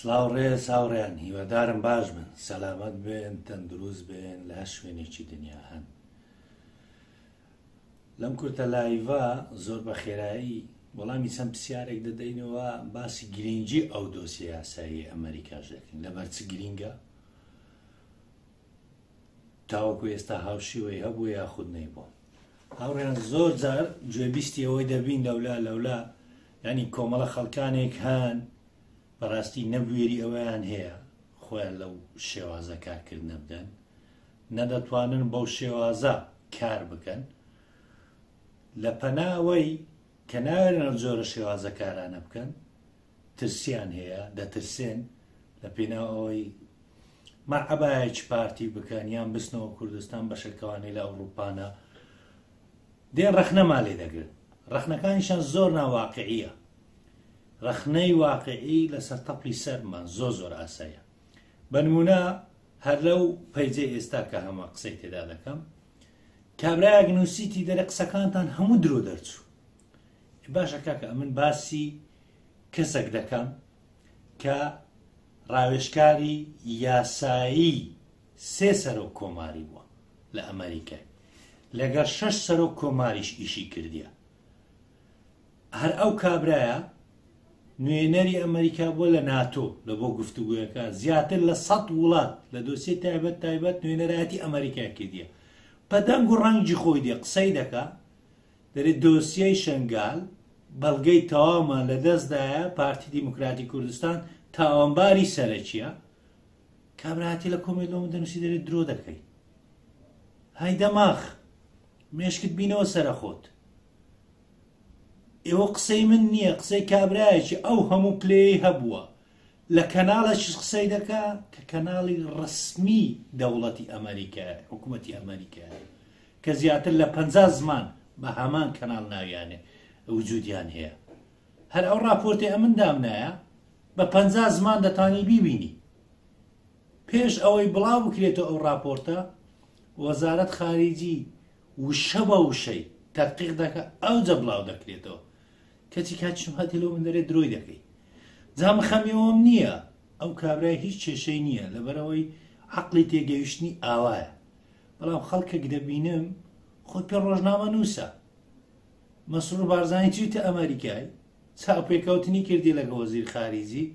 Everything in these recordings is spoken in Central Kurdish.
سڵاو ڕێز هاوڕێیان هیوادارم باش بن سەلامەت بن تەندروست بن لە هەر شوێنێکی دنیا هەن لەم کورتە لایڤە زۆر بە خێرایی وەڵامی چەند پرسیارێک دەدەینەوە باسی گرنگی ئەو دۆسیە یاسایی ئەمریکاش دەکەین لەبەر چ گرینگە تاوەکو ئێستا هاوشیوەی هەبوو یاخود نەیبوو هاوڕێیان زۆر جار گوێبیستی ئەوەی دەبین لەولا لەولا ینی کۆمەڵە خەڵکانێک هەن بەڕاستی نەبوێری ئەوەیان هەیە خۆیان لەو شێوازە کارکردنە بدەن نەدەتوانن بەو شێوازە کار بکەن لە پەناوەی کە ناوێرن ئەو جۆرە شێوازە کارانە بکەن ترسیان هەیە دەترسێن لە پێناو ئەوەی مەرعەبایەکی پارتی بکەن یان بچنەوە کوردستان بەشەکەوانەی لە ئەوروپانە دێن ڕەخنەمان لێ دەگرن ڕەخنەکانیشان زۆر ناواقعیە ڕەخنەی واقعی لەسەر تەپڵی سەرمان زۆر زۆر ئاسایە بەنمونە هەر لەو پەیجەی ئێستا کە هەمە قسەی تێدا دەکەم کابرایەک نووسیتی دەرێ قسەکانتان هەموو درۆ دەرچوو باشە کاکە ئەمن باسی کەسێک دەکەم کە ڕاوێژکاری یاسایی سێ سەرۆک کۆماری بووە لە ئەمریکای لەگەڵ شەش سەرۆک کۆماریش ئیشی کردیە هەر ئەو کابرایە نوێنەری ئەمریکا بووە لە ناتۆ لە بۆ گفتوگویەکە زیاتر لە سە وڵات لە دۆسیە تایبەت تایبەت نوێنەرایەتی ئەمریکا کردیە بە دەنگ و ڕەنگی خۆی دێ قسەی دەکا دەرێ دۆسیەی شنگال بەڵگەی تەواومان لە دەستدایە پارتی دیموکراتی کوردستان تاوانباری سەرەکیە کابراتی لە کۆمێنت لۆ من دەنووسی دەرێ درۆ دەکەی هەی دەماخ مێشکت بینەوە سەرە خۆت ئێوە قسەی من نییە قسەی کابرایەکی ئەو هەموو پلەیەی هەبووە لە کەناڵێکیش قسەی دەکا کە کەناڵی ڕسمی دەوڵەتی ئەمریکا حکوومەتی ئەمریکا کە زیاتر لە 50 زمان بە هەمان کەناڵ ناویانێ وجودیان هەیە هەر ئەو راپۆرتی ئەمن دامنایە بە 50 زمان دەتانی بیبینی پێش ئەوەی بڵاو بکرێتەوە ئەو راپۆرتە وەزارەت خاریجی وشە بە وشەی تەدقیق دەکا ئەوجە بڵاو دەکرێتەوە کەچی کاتی هاتێ لۆ من دەرێ درۆی دەکەی جا من خەمی ئەوەم نییە ئەو کابرای هیچ کێشەی نییە لەبەرەوەی عەقڵی تێگەیشتنی ئاوایە بەڵام خەڵکێک دەبینم خۆی پێ ڕۆژنامە نووسە مەسرور بارزانی چیتە ئەمریکای چاوپێکەوتنی کردی لەگە وەزیر خاریجی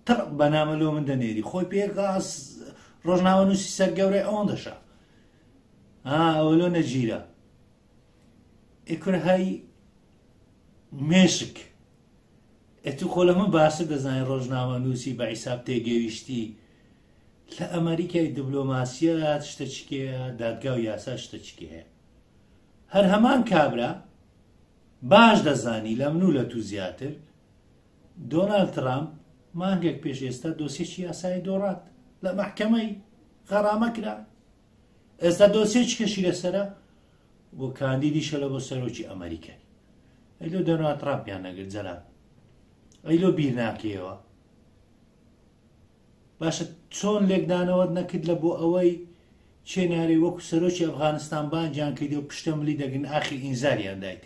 تڕ بەنامە لۆ من دەنێری خۆی پێ ڕۆژنامە نووسی سەرگەورەی ئەوەندەشە ها ئەوە لۆ نەگیرا ئێ کورە هەی مێشک ئێ تو خۆ لە من باشتر دەزانی ڕۆژنامە نووسی بە حیساب تێگەیشتی لە ئەمریکای دبلۆماسیەت شتە چکەیە دادگا و یاسا شتە چکەیە هەر هەمان کابرا باش دەزانی لە من و لە تو زیاتر دۆنالد ترامپ مانگێک پێش ئێستا دۆسیەکی یاسایی دۆڕات لە مەحکەمەی غەرامە کرا ئێستا دۆسیەکی کەشی لەسەرە و کاندیدیشە لە بۆ سەرۆکی ئەمریکای ئەی لۆ دۆنالد ترامپیان نەگرت جەناب ئەی لۆ بیر ناکەیەوە باشە چۆن لێکدانەوەت نەکرد لە بۆ ئەوەی چێ نارێ وەکو سەرۆکی ئەفغانستان بانگیان کردی و پشتە ملی دەگرن ئاخر ئینزاریان دایت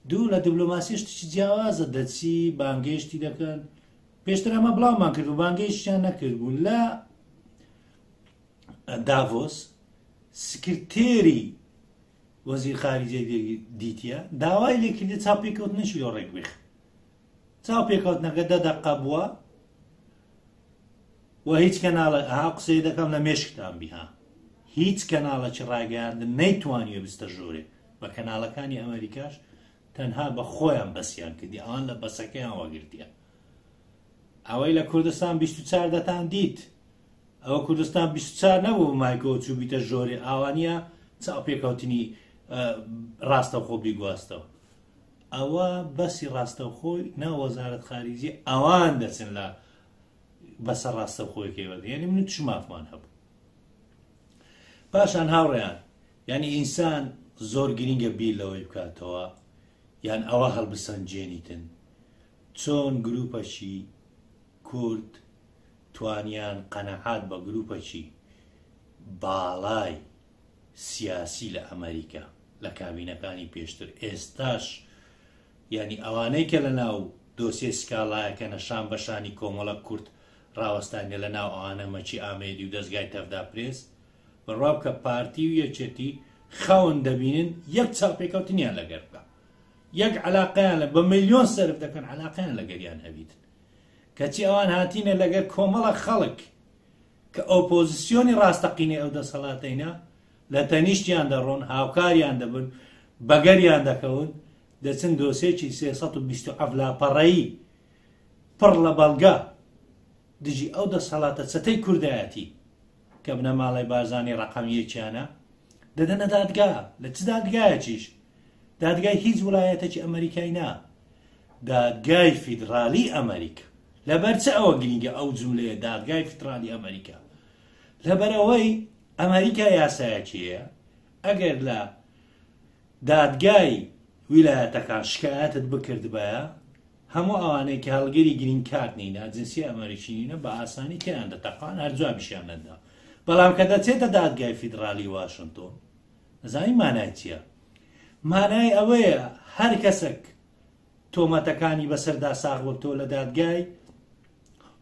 دوو لە دیبلۆماسی شتێکی جیاوازە دەچی بانگێشتی دەکەن پێشتر ئەمە بڵاومان کرد و بانگێشتیان نەکرد بوو لە داڤۆس سکرتێری وەزیر خارجەی دیتە داوای لێکردی چاپێکەوتنەشی لۆ ڕێک بخ چاوپێکەوتنەکە دە دەقە بووە و هیچ کەناڵە ها قسەی دەکەم لە مێشکتان بی ها هیچ کەناڵەکی ڕاگەیاندن نەیتوانیوە بستە ژۆرێ بە کەناڵەکانی ئەمریکاش تەنها بە خۆیان بەسیان کردی ئەوان لە بەسەکەیان وەگرتیە ئەوەی لە کوردستان 24 دەتان دیت ئەوە کوردستان 24 نەبوو مایکۆ چوو بیتە ژۆرێ ئاوانە چاوپێکەوتنی ڕاستەوخۆ بیگواستەوە ئەوە بەسی ڕاستەوخۆی نا وەزارەت خاریجی ئەوان دەچن لە بەسە ڕاستەوخۆیەکەی وەرگرن یعنی من چ مافمان هەبوو پاشان هاوڕێیان یعنی ئینسان زۆر گرینگە بیر لەوەی بکاتەوە یان ئەوە هەڵبسەنجێنیتن چۆن گروپەکی کورد توانیان قەنەعات بە گروپەکی باڵای سیاسی لە ئەمریکا لە کابینەکانی پێشتر ئێستاش یعنی ئەوانەی کە لە ناو دۆسیەی سکاڵایەکەنە شان بە شانی کۆمەڵە کورد ڕاوەستانیە لە ناو ئەوانە مەکی ئامێدی و دەزگای تەڤدا پرێس بڕوا بکە پارتی و یەکێتی خەون دەبینن یەک چاوپێکەوتنیان لەگەر بکە یەک علاقەیان لە بە ملیۆن سەرف دەکەن علاقەیان لەگەریان هەبیتن کەچی ئەوان هاتینە لەگەر کۆمەڵە خەڵک کە ئۆپۆزیسیۆنی ڕاستەقینەی ئەو دەسەڵاتەینە لە تەنیشتیان دەڕۆن هاوکاریان دەبن بەگەریان دەکەون دەچن دۆسێکی 327 لاپەڕەیی پڕ لە بەڵگە دژی ئەو دەسەڵاتە چەتەی کوردایەتی کە بنەماڵەی بارزانی ڕەقەم یەکیانە دەدەنە دادگا. لە چ دادگایەکیش؟ دادگای هیچ وڵایەتێکی ئەمریکای نا، دادگای فیدرالی ئەمریکا. لەبەر چ ئەوە گرینگە ئەو جملەیە دادگای فیدرالی ئەمریکا؟ لەبەرئەوەی ئەمریکا یاسایەکی هەیە ئەگەر لە دادگای ویلایەتەکان شکایەتت بکردبایە هەموو ئەوانەی کە هەڵگری گرین کارت نینە، جنسیە ئەمەریکی نینە، بە ئاسانی تێیان دەتەقان، هەر جوابیشیان نەدەدا. بەڵام کە دەچێتە دادگای فیدڕالی واشنتۆن، دەزانی مانای چییە؟ مانای ئەوەیە هەر کەسێک تۆمەتەکانی بەسەردا ساغ ببتەوە لە دادگای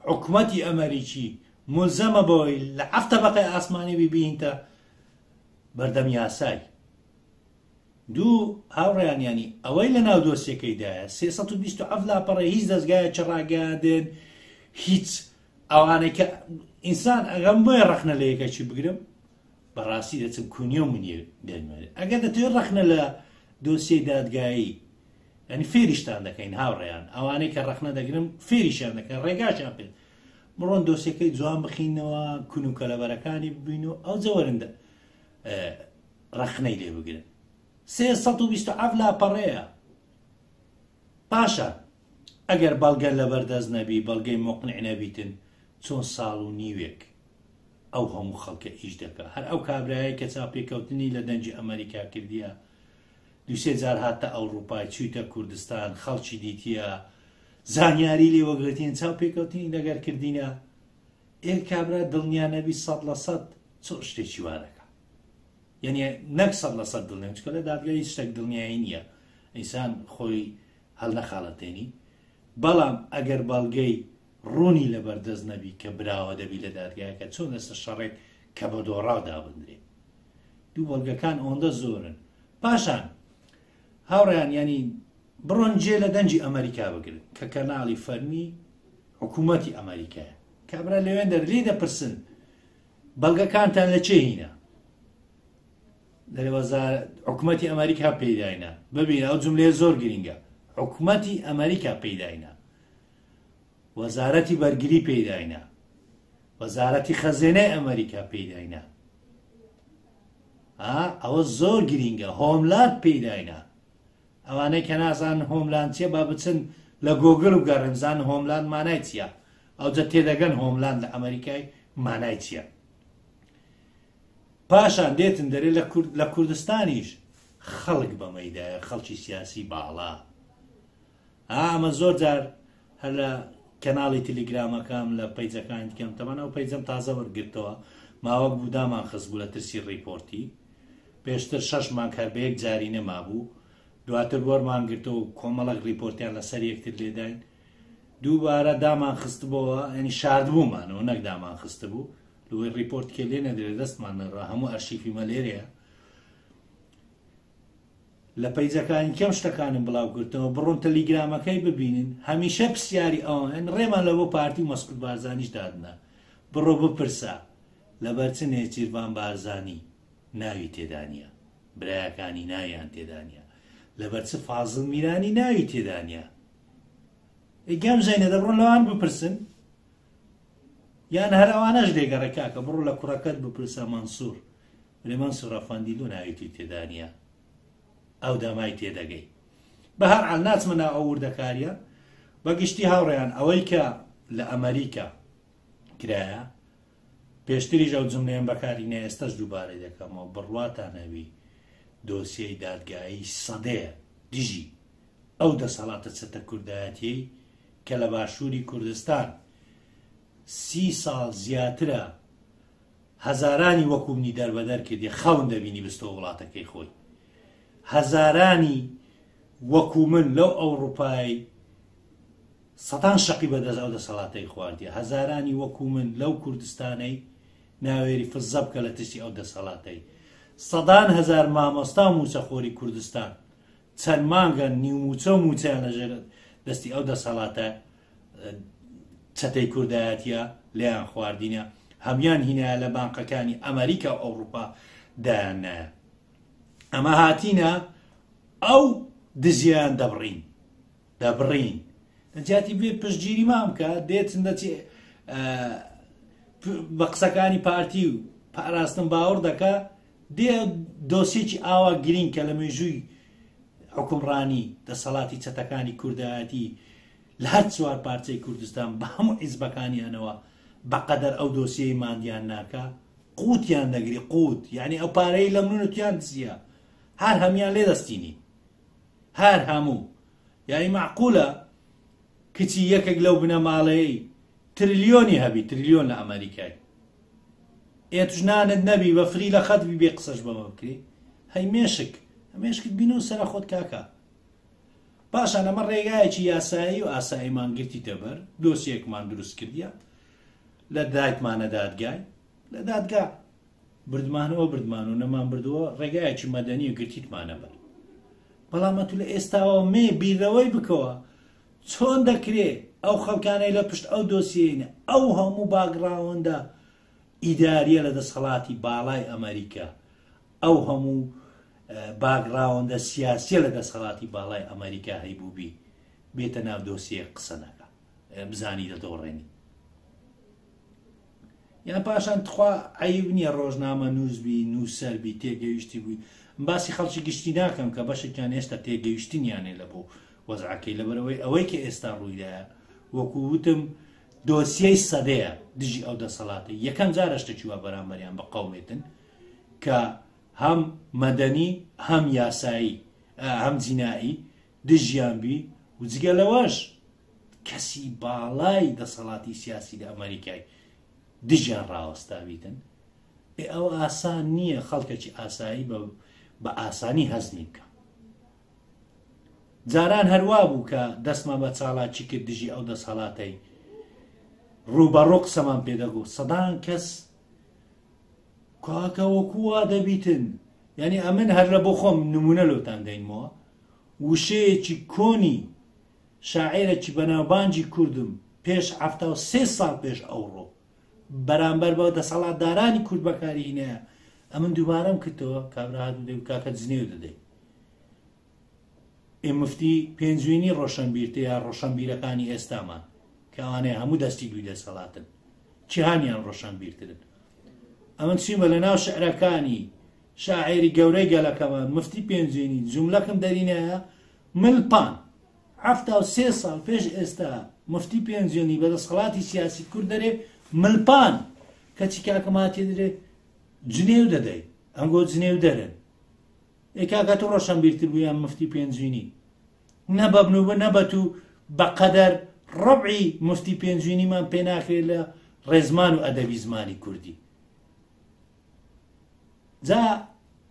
حکومەتی ئەمەریکی مولزەمە بەوەی لە حەفت تەبەقەی ئاسمانی بیبینتە بەردەم یاسای. دوو، هاوڕێیان یانی ئەوەی لە ناو دۆسیەکەیدایە 327 لاپەڕەی هیچ دەزگایەکی ڕاگەیاندن هیچ ئەوانەی کە ئینسان ئەگەم بۆیە ڕەخنە لە یەکەکی بگرم بەڕاستی دەچم کونیە و منیە دەنوێنێ ئەگەر دەتەوێت ڕەخنە لە دۆسیەی دادگایی ینی فێریشتان دەکەین هاوڕێیان ئەوانەی کە ڕەخنە دەگرم فێریشیان دەکەن ڕێگاشیان پێ بڕۆن دۆسیەکەی جوان بخینەوە کون و کەلەبەرەکانی ببین و ئەو جەوەرندە ڕەخنەی لێ بگرن 327 لاپەڕەیە پاشان ئەگەر بەڵگە لەبەردەست نەبی بەڵگەی مقنع نەبیتن چۆن ساڵ و نیوێک ئەو هەموو خەڵکە ئیش دەکا هەر ئەو کابرایە کە چاوپێکەوتنی لە دەنگی ئەمریکا کردیە دووسێ جار هاتە ئەوروپای چویتە کوردستان خەڵکی دیتیە زانیاری لێ وەگرتین چاوپێکەوتنی لەگەر کردینە ئێ کابرا دڵنیا نەبی 100% چۆن شتێکی وا دەکا یعنی نەک 100% دڵنیام چکە لە دادگای هیچ شتێک دڵنیایی نییە ئینسان خۆی هەڵنەخاڵەتێنی بەڵام ئەگەر بەڵگەی ڕوونی لەبەردەست نەبی کە براوە دەبی لە دادگایەکە چۆن لەسەر شەڕێک کە بە دۆڕاو دابندرێ دوو بەڵگەکان ئەوەندە زۆرن پاشان هاوڕیان ینی بڕۆن جێ لە دەنگی ئەمریکا بگرن کە کەناڵی فەرمی حکوومەتی ئەمریکایە کابرا لەوێن دەر لێ دەپرسن بەڵگەکانتان لە چێ هینە دەرێ وەزارەت حکومەتی ئەمریکا پێیداینە ببینە ئەو جملەیە زۆر گرینگە حکومەتی ئەمریکا پێیداینە وەزارەتی بەرگری پێیداینە وەزارەتی خەزێنەی ئەمریکا پێیداینە ئەوە زۆر گرینگە هۆملاند پێیداینە ئەوانەی کە نازانن هۆملاند چیە با بچن لە گۆگل بگەڕێن بزانن هۆملاند مانای چیە ئەوجە تێدەگەن هۆملاند لە ئەمریکای مانای چیە پاشان دێتن دەرێ لە کورد لە کوردستانیش خەڵک بەمەیدایە خەڵکی سیاسی باڵا ئامە زۆر جار هەر لە کەناڵی تلیگرامەکەم لە پەیجەکانی دیکەم تەمان ئەو پەیجەم تازە وەرگرتەوە ماوەک بوو دامان خست بوو لە ترسی ڕیپۆرتی پێشتر شەش مانگ هەر بە یەک جاری نەمابوو دواتر وەرمان گرتەوە و کۆمەڵک ڕیپۆرتیان لەسەر یەکتر لێداین دووبارە دامان خستبەوە ینی شاردبوومانەوە نەک دامان خستبوو لەوەی ڕیپۆرت کێ لێ نەدرێت دەستمان نەڕا هەموو ئەرشیفی مەلێرەیە لە پەیجەکانی کەم شتەکانم بڵاو کردەوە بڕۆن تەلیگرامەکەی ببینن هەمیشە پرسیاری ئەوان ڕێمان لە بۆ پارتی و مەسعود بارزانیش دادنا بڕۆ بپرسە لەبەر چ نێچیرڤان بارزانی ناوی تێدا نییە برایەکانی ناویان تێدا نییە لەبەر چ فازڵ میرانی ناوی تێدا نییە ئەی گەمژەینە دەبڕۆن لەوان بپرسن یان هەر ئەوانەش لێگەڕێ کاکە بڕۆ لە کوڕەکەت بپرسە مەنسوور بلێ مەنسوور ئەفەندی لۆ ناوی توی تێدا نییە ئەو دەمای تێدەگەی بە هەر حال ناچمە ناو ئەو وردەکاریە بە گشتی هاوڕێیان ئەوەی کە لە ئەمریکا کرایە پێشتریش ئەو جملەیەم بەکاری نە ئێستاش دووبارەی دەکەمەوە بڕواتان هەبی دۆسیەی دادگایی سەدەیە دژی ئەو دەسەڵاتە چەتە کوردایەتیەی کە لە باشووری کوردستان سی ساڵ زیاترە هەزارانی وەکو منی دەربەدەر کردی خەون دەبینی بستەوە وڵاتەکەی خۆی هەزارانی وەکو من لەو ئەوڕوپای. سەدان شەقی بەدەست ئەو دەسەڵاتەی خواردیە، هەزارانی وەکو من لەو کوردستانەی ناوێری فززە بکە لە ترسی ئەو دەسەڵاتەی. سەدان هەزار مامۆستا و موچەخۆری کوردستان چەند مانگە نیو موچە و موچەیان لەژێر دەستی ئەو دەسەڵاتە چەتەی کوردایەتیە لێیان خواردینە، هەموان هینایە لە بانقەکانی ئەمەریکا و ئەوڕوپا دایان نایە. ئەمە هاتینە ئەو دزیان دەبڕین. دەبڕین لە جیاتی بێ پشتگیری مان بکە دێتن دەچێ بە قسەکانی پارتی و پاراستن باوەڕ دەکا دێ دۆسێکی ئاوا گرینگ کە لە مێژووی حکومڕانی دەسەڵاتی چەتەکانی کوردایەتی لە هەر چوار پارچەی کوردستان بە هەموو حیزبەکانیانەوە بەقەدەر ئەو دۆسیەی ماندیان ناکا قوتیان دەگری قوت یعنی ئەو پارەی لە منو تویان دزیە هەر هەمیان لێ دەستینی هەر هەموو. یانی مەعقولە کچی یەکێک لەو بنەماڵەیەی ترلیۆنی هەبی ترلیۆن لە ئەمەریکای ئێ توش نانت نەبی بە فری لە خەت بی بێ قسەش بەمە بکری هەی مێشک مێشکت بینەوە سەرە خۆت کاکە پاشان ئەمە ڕێگایەکی یاسایی و ئاساییمان گرتیتە بەر دۆسیەکمان دروست کردیە لە دایتمانە دادگای لە دادگا بردمانەوە بردمان و نەمان بردووە ڕێگایەکی مەدەنی و گرتیتمانە بەر بەڵام ئەتو لە ئێستاوە مێ بیرەوەی بکەوە چۆن دەکرێ ئەو خەڵکانەی لە پشت ئەو دۆسیەینە ئەو هەموو background ە ئیداریە لە دەسەڵاتی باڵای ئەمریکا ئەو هەموو background ە سیاسیە لە دەسەڵاتی باڵای ئەمریکا هەیبووبی بێتە ناو دۆسیە قسە نەکە بزانی دەدۆڕێنی یان پاشان تخوا عەیب نییە ڕۆژنامە نووس بی نووسەر بی تێگەیشتی بووی باسی خەڵکی گشتی ناکەم کە بەشێکیان هێشتا تێگەیشتنیانێ لە بۆ وەزعەکەی لەبەرەوەی ئەوەی کە ئێستا ڕوویدایە وەکو وتم دۆسیەی سەدەیە دژی ئەو دەسەڵاتە یەکەم جارە شتێکی وا بەرامبەریان بە قەومێتن کە هەم مەدەنی هەم یاسایی هەم جینایی دژیان بی و جگە لەوەش کەسی باڵای دەسەڵاتی سیاسی لە ئەمریکای دژیان ڕاوەستاویتن ئێ ئەو ئاسان نییە خەڵکەکی ئاسایی بە بە ئاسانی هەزمی بکە جاران هەروا بوو کە دەستمان بە چاڵاکی کرد دژی ئەو دەسەڵاتەی ڕووبەڕوو قسەمان پێدەگو سەدان کەس کاکە وەکو وا دەبیتن یعنی ئەمن هەر لە بۆ خۆم نمونە لۆتان دەینمەوە وشەیەکی کۆنی شاعێرەکی بەناوبانگی کوردم پێش 73 ساڵ پێش ئەوڕۆ بەرامبەر بە دەسەڵاتدارانی کورد بەکاری هینایە ئەمن دووبارەم کردەوە کابرا هات و دەی کاکە جنێو دەدەی ئێ مفتی پێنجوینی ڕۆشنبیرتە یا ڕۆشنبیرەکانی ئێستامان کە ئەوانەیە هەموو دەستی دوی دەسەڵاتن چیهانیان ڕۆشنبیرترن ئەمن چیمە لە ناو شعرەکانی شاعێری گەورەی گەلەکەمان مفتی پێنجوینی جوملەکم دەرینایە مل پان 73 ساڵ پێش ئێستا مفتی پێنجوێنی بە دەسەڵاتی سیاسی کورد دەرێ ملپان کەچی کاکە ماتێ دەرێ جنێو دەدەی ئەنگۆ جنێو دەرن ئێ کاکە تۆ ڕۆشنبیرتر بوو یان مفتی پێنجوینی نە بەبن و نە بە تو بەقەدەر ڕەبعی مفتی پێنجوینیمان پێ ناکرێت لە ڕێزمان و ئەدەبی زمانی کوردی جا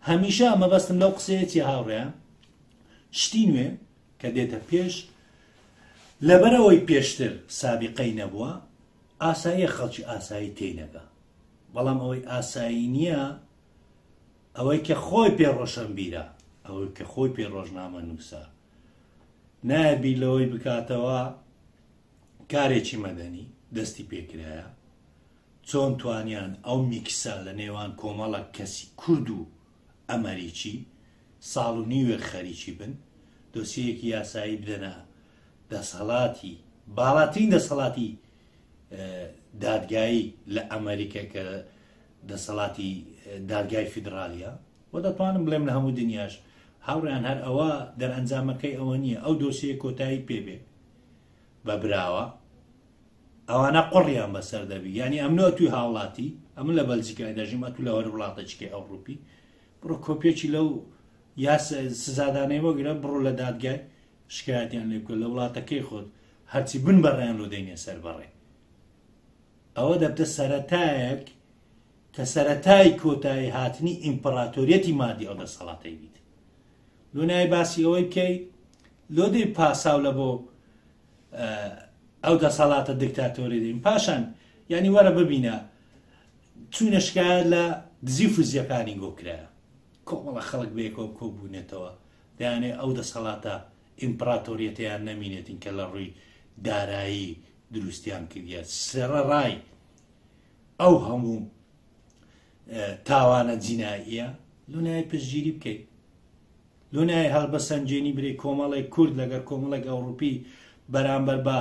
هەمیشە مەبەستم لەو قسەیە چی هاوڕێیان شتی نوێ کە دێتە پێش لەبەرەوەی پێشتر سابقەی نەبووە ئاساییە خەڵکی ئاسایی تێینەگا بەڵام ئەوەی ئاسایی نییە ئەوەی کە خۆی پێ ڕۆشنبیرە ئەوەی کە خۆی پێ ڕۆژنامە نووسە نایە بیر لەوەی بکاتەوە کارێکی مەدەنی دەستی پێکرایە چۆن توانیان ئەو میکسە لە نێوان کۆمەڵک کەسی کورد و ئەمەریکی ساڵ و نیوێک خەریکی بن دۆسیەیەکی یاسایی بدەنە دەسەڵاتی باڵاترین دەسەڵاتی دادگایی لە ئەمریکا کە دەسەڵاتی دادگای فیدراالیە و دەتوانم بڵێم لە هەموو دنیاش هاوڕیان هەر ئەوە دەرئەنجامەکەی ئەوە نییە ئەو دۆسیە کۆتایی پێبێ بە براوە ئەوانە قڕیان بەسەر دەبی یعنی ئەمنۆ ئەتوی هاوڵاتی ئەمن لە بەلجیکای دەژیم ئەتو لە هەر وڵاتەچکەی ئەوروپی بڕۆ کۆپیەکی لەو یاسا سزادانەی وەگرە بڕۆ لە دادگای شکایەتیان لێ بکە لە وڵاتەکەی خۆت هەرچی بن بەڕێیان لۆ دەینێ سەر بەڕێ ئەوە دەبتە سەرەتایەک کە سەرەتای کۆتایی هاتنی ئیمپراتۆریەتی مادی ئەو دەسەڵاتەی بیت لۆ نای باسی ئەوەی بکەی لۆ دەی پاساو لە بۆ ئەو دەسەڵاتە دکتاتۆری دەین پاشان یعنی وەرە ببینە چوونە شکایەت لە دزی و فزیەکانی گۆ کرایە کۆمەڵە خەڵک بەیەکەوە کۆبوونێتەوە دەیانێ ئەو دەسەڵاتە ئیمپراتۆریەتەیان نەمینێتین کە لە ڕووی دارایی دروستیان کردیە سەرەڕای ئەو هەموو تاوانە جیناییە لۆ نایە پشتگیری بکەیت لۆ نایە هەڵبەسەنجێنی برێ کۆمەڵێک کورد لەگەر کۆمەڵێک ئەوروپی بەرامبەر بە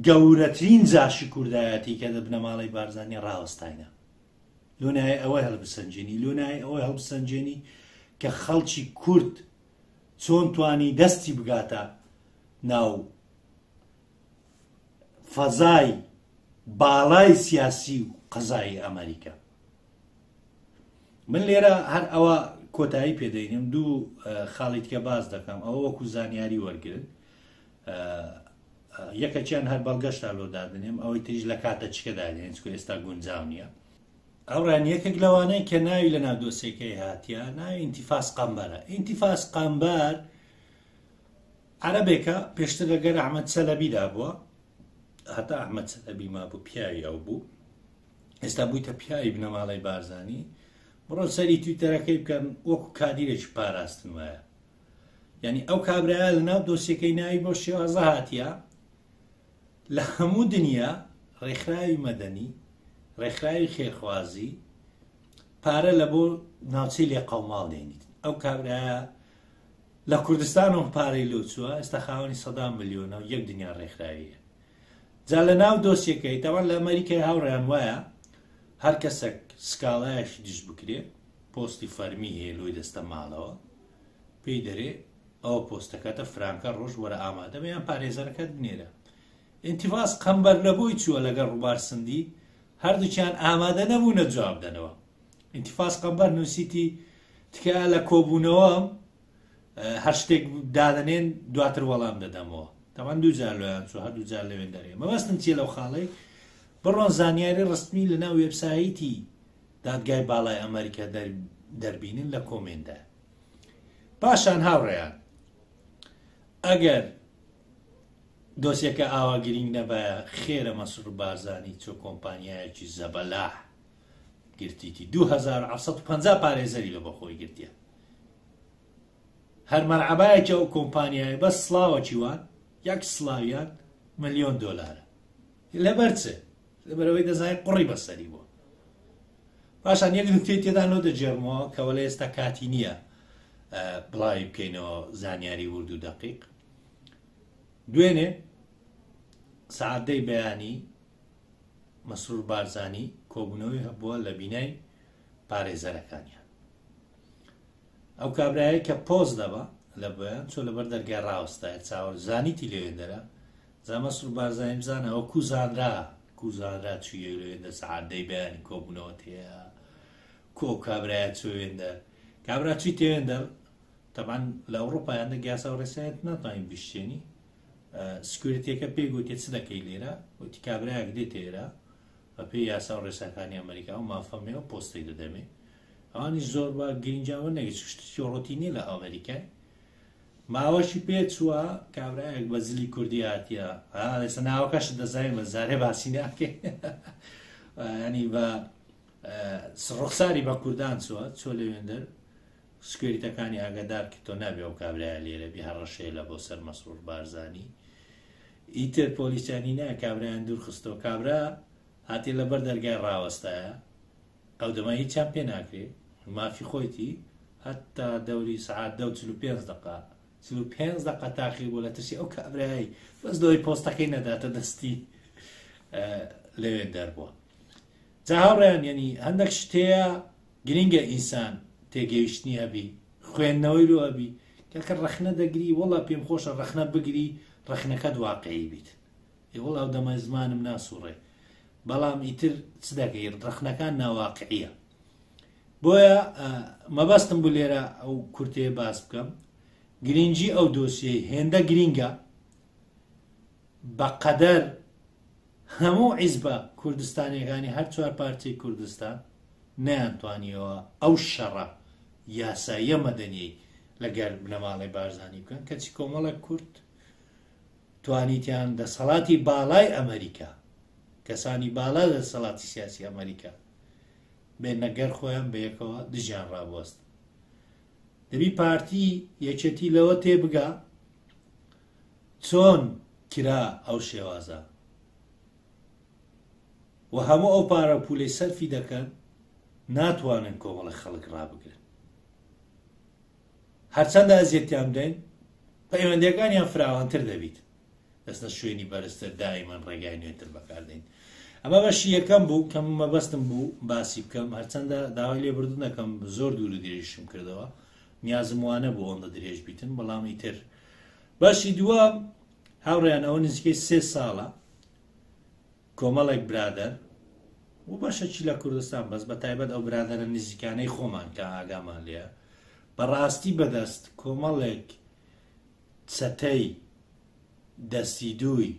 گەورەترین جاشی کوردایەتی کە دە بنەماڵەی بارزانانی ڕاوەستاینە لۆ نایە ئەوە هەڵبسەنجێنی لۆ نایە ئەوە هەڵبسەنجێنی کە خەڵکی کورد چۆن توانی دەستی بگاتە ناو فەزای باڵای سیاسی و قەزایی ئەمریکا. من لێرە هەر ئەوە کۆتایی پێدەینم دوو خاڵی تکە باس دەکەم ئەوە وەکو زانیاری وەرگن یەکەکیان هەر بەڵگەشتا لۆ دادنێم ئەوەی تریش لە کاتە چکە دادێن چکە ئێستا گونجاو نییە ئەوڕان یەکێک لەوانەیە کە ناوی لە ناو دۆسێکەی هاتیە ناوی ئینتیفاس قەمبەرە ئینتیفاس قەمبەر عەرەبێکە پێشتر لەگەر ئەحمەد چەلەبیدا بووە هەتا ئەحمەد چەلەبی مابوو پیاوی ئەو بوو ئێستا بوویتە پیاوی بنەماڵەی بارزانی بڕۆ سەری تویتەرەکەی بکەن وەکو کادیرێکی پاراستن وایە یعنی ئەو کابرایە لە ناو دۆسیەکەی ناوی بۆ شێوازە هاتیە لە هەموو دنیا ڕێکخراوی مەدەنی ڕێکخراوی خێرخوازی پارە لە بۆ ناوچەی لێقەوماڵ دێنیت ئەو کابرایە لە کوردستانەوە پارەی لۆ چووە ئێستا خاوەنی سەدان ملیۆنە و یەک دنیا ڕێکخراویە جا لە ناو دۆسیەکەی تاوان لە ئەمریکای هاوڕێیان وایە هەر کەسێک سکاڵایەکی دژ بکرێ پۆستی فەرمی هەیە لۆی دەستە ماڵەوە پێی دەرێ ئەوە پۆستەکەتە فرانکە ڕۆژ وەرە ئامادە بە یان پارێزەرەکەت بنێرە ئینتیڤاس قەمبەر لە بۆی چووە لەگەڵ ڕووبار سندی هەردووکیان ئامادە نەبوونە جواب دەنەوە ئینتیفاس قەمبەر نووسیتی تکایە لە کۆبوونەوەم هەر شتێک دادەنێن دواتر وەڵام دەدەمەوە تەمان دوو جار لۆیان چوو هەردوو جار لەوێن دەرێ مەبەستم چیە لەو خاڵەی بڕۆن زانیاری ڕستمی لەناو وێبسایتی دادگای باڵای ئەمریکا دەربینن لە کۆمێندا پاشان هاوڕێیان ئەگەر دۆسیەکە ئاوا گرینگ نەبایە خێرە مەسرور بارزانی چۆ کۆمپانیایەکی زەبەلاح گرتیتی 2750 پارێزەری لە بۆ خۆی گرتیە هەر مەرعەبایەکی ئەو کۆمپانیایە بەس سڵاوەکی وان یەک سڵاویان ملیۆن دۆلارە لەبەر چ لەبەرەوەی دەزانین قوڕی بەسەری بووە پاشان یەک نکتەی تێدا لۆ دەگێڕمەوە کەەوە لە ئێستا کاتی نییە بڵاوی بکەینەوە زانیاری ورد و دەقیق دوێنێ سعات دەی بەیانی مەسرور بارزانی کۆبوونەوەی هەبووە لە بینای پارێزەرەکانیان ئەو کابرایە کە پۆز دەبا لە بۆیان چۆ لەبەر دەرگای ڕاوەستایە چاوەر زانیتی لەوێندەرە جا مەسرور بارزانی بزانە ئەوە کو زانرا کو زانرا چوویە لەوێندە سەعات دەی بەیانی کۆبوونەوە تێیە کو ئەو کابرایە چۆ وێندەر کابرا چووی تێوێندەر تەبعەن لە ئەوڕۆپا هەندێک یاسا و ڕێسایەت ناتوانین بشتێنی سکیورتیەکە پێی گوتی چ دەکەی لێرە وتی کابرایەک دێتە ئێرە بەپێی یاسا و ڕێساکانی ئەمریکا و مافەم هەیە و پۆستەی دەدەمێ ئەوانی زۆر بە گرنگجاوە نەگەی شتێکی ڕۆتی نییە لە ئەمریکای ماوەشی پێ چووە کابرایەک بە زلی کوردی هاتیە ئێستا ناوەکەش دەزانین بە زارێ باسی ناکەین ینی بە ڕوخساری بە کوردان چووە چۆ لەوێندەر سکوێریتەکانی ئاگادار کرد تۆ نابێ ئەو کابرایە لێرە بی هەڕەشەیە لە بۆ سەر مەسرور بارزانی ئیتر پۆلیسیانی نا کابرایان دوور خستەوە کابرا هاتێ لەبەر دەرگای ڕاوەستایە ئەو دەمە هیچیان پێ ناکرێ مافی خۆیتی هەتا دەوری سعات دە و 45 دقە 45 دقە تاخیر بوو لە ترسی ئەو کابرایی بەس لەوەی پۆستەکەی نەداتە دەستی لەوێ دەربووە جا هاوڕێیان یعنی هەندێک شتەیە گرینگە ئینسان تێگەیشتنی هەبی خوێندنەوەی لۆ هەبی کاکە ڕەخنە دەگری وەڵا پێم خۆشە ڕەخنە بگری ڕەخنەکەت واقعی بیت ئێ وەڵا ئەو دەمای زمانم ناسوڕێ بەڵام ئیتر چ دەکەی ڕەخنەکان ناواقعیە بۆیە مەبەستم بوو لێرە ئەو کورتەیە باس بکەم گرنگی ئەو دۆسیەی هێندە گرینگە بەقەدەر هەموو عیزبە کوردستانیەکانی هەر چوار پارچەی کوردستان نەیانتوانیەوە ئەو شەڕە یاساییە مەدەنیەی لەگەر بنەماڵەی بارزانی بکەن کەچی کۆمەڵێک کورد توانیتیان دەسەڵاتی باڵای ئەمریکا، کەسانی باڵا دەسەڵاتی سیاسی ئەمریکا بێنە گەر خۆیان بەیەکەوە دژیان ڕابوەستن. دەبی پارتی یەکێتی لەوە تێبگا چۆن کرا ئەو شێوازە و هەموو ئەو پارە و پولەی سەرفی دەکەن ناتوانن کۆمەڵە خەڵک ڕابگرن. هەرچەندە ئەزیەتیان بدەین پەیوەندیەکانیان فراوانتر دەبیت دەستە شوێنی بەرزتر دائیمەن ڕێگای نوێتر بەکاردێن. ئەمە بەشی یەکەم بوو کە من مەبەستم بوو باسی بکەم هەرچەندە داوای لێبوردن دەکەم زۆر دوور و درێژیشم کردەوە نیازم وانە بوو ئەوەندە درێژ بیتن بەڵام ئیتر بەشی دووەم هاوڕێیان ئەوە نزیکەی سێ ساڵە کۆمەڵێک برادەر و بەشەکی لە کوردستان بەس بە تایبەت ئەو برادەرە نزیکانەی خۆمان کە ئاگامان لێیە بەڕاستی بەدەست کۆمەڵێک چەتەی دەستی دووی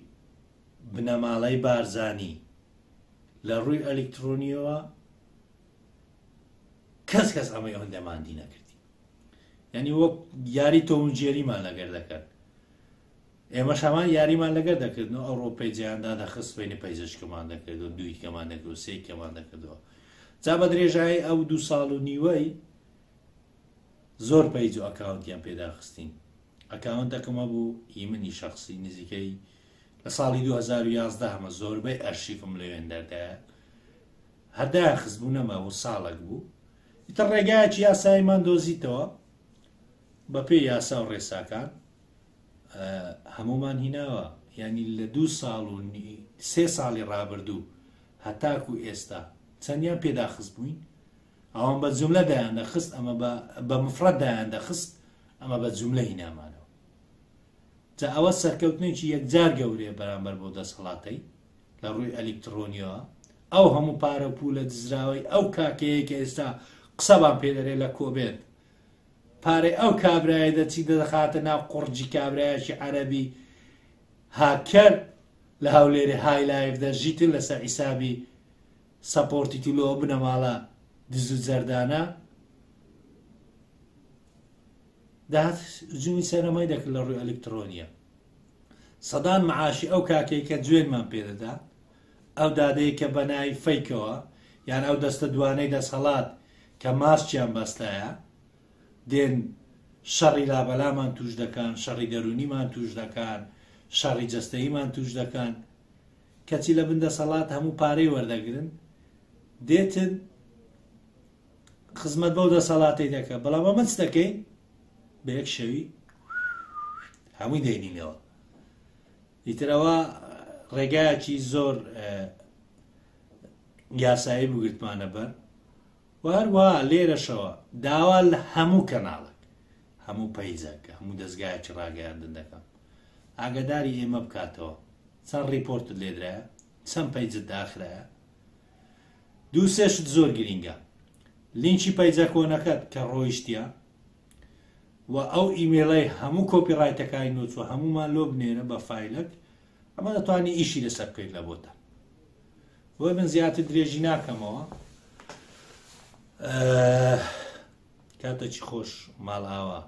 بنەماڵەی بارزانی لە ڕووی ئەلیکترۆنیەوە کەس کەس ئەمەی ئەوەندە ماندی نەکردی یعنی وەک یاری تۆم و جێریمان لەگەر دەکەن ئێمەش هەمان یاریمان لەگەر دەکردن و ئەوڕۆ پەیجەیان دادەخست بینی پەیجەشکەمان دەکرد و دوویکەمان دەکرد و سێکەمان دەکردەوە جا بە درێژایی ئەو دوو ساڵ و نیوەی زۆر پەیج و ئەکاونتیان پێداخستین ئەکاونتەکەم هەبوو ئی منی شخصی نزیکەی لە ساڵی 2011 هەمە زۆربەی ئەرشیفم لەوێن دەردایە هەردایان خستبوو نەما و ساڵێک بوو ئیتر ڕێگایەکی یاساییمان دۆزیتەوە بەپێی یاسا و ڕێساکان هەموومان هیناوە یانی لە دوو ساڵ و سێ ساڵی ڕابردوو هەتاکو ئێستا چەندیان پێداخست بووین ئەوان بە جملە دایان دەخست ئەمە بە مفرەت دایان دەخست ئەمە بە جملە هینامانەوە جا ئەوە سەرکەوتنێکی یەکجار گەورەیە بەرامبەر بۆ دەسەڵاتەی لە ڕووی ئەلیکترۆنیەوە ئەو هەموو پارە و پولە دزراوەی ئەو کاکەیە کە ئێستا قسەمان پێ دەرێ لە کۆبێت پارەی ئەو کابرایە دەچی دەخاتە ناو قوڕگی کابرایەکی عەرەبی هاککەر لە هەولێرێ های لایف دەژیتن لەسەر حیسابی سەپۆرتی تو لۆ بنەماڵە دز و جەردانە دەهات هجومی سەرەمای دەکرد لە ڕووی ئەلکترۆنیە سەدان معاشی ئەو کاکەی کە جوێنمان پێدەدا ئەو دادەی کە بەناوی فەیکەوە یان ئەو دەستە دوانەی دەسەڵات کە ماسکیان بەستایە دێن شەڕی لابەلامان توش دەکەن، شەڕی دەروونیمان توش دەکەن، شەڕی جەستەییمان توش دەکەن، کەچی لە بن دەسەڵات هەموو پارەی وەردەگرن دێتن خزمەت بەو دەسەڵاتەی دەکە بەڵام ئەمە چ دەکەین بە یەک شەوی هەمووی دەینینەوە ئیترەوە ڕێگایەکی زۆر یاسایی بگرتمانە بەر و هەروەها لێرەشەوە داوا لە هەموو کەناڵێک هەموو پەیجەک هەموو دەزگایەکی ڕاگەیاندن دەکەم ئاگاداری ئێمە بکاتەوە چەند ڕیپۆرتت لێدرایە چەند پەیجت داخرایە دوو سێ شت زۆر گرینگە لینکی پەیجە کۆنەکەت کە ڕۆیشتە و ئەو ئیمێڵی هەموو کۆپی ڕایتەکانی نوچوە هەمومان لۆ بنێرە بە فایلەک ئەمە دەتوانانی ئیشی لەسەر بکەیت لە بۆتە بۆیە من زیاتر درێژی ناکەمەوە کاتەکی خۆش ماڵ ئاوا.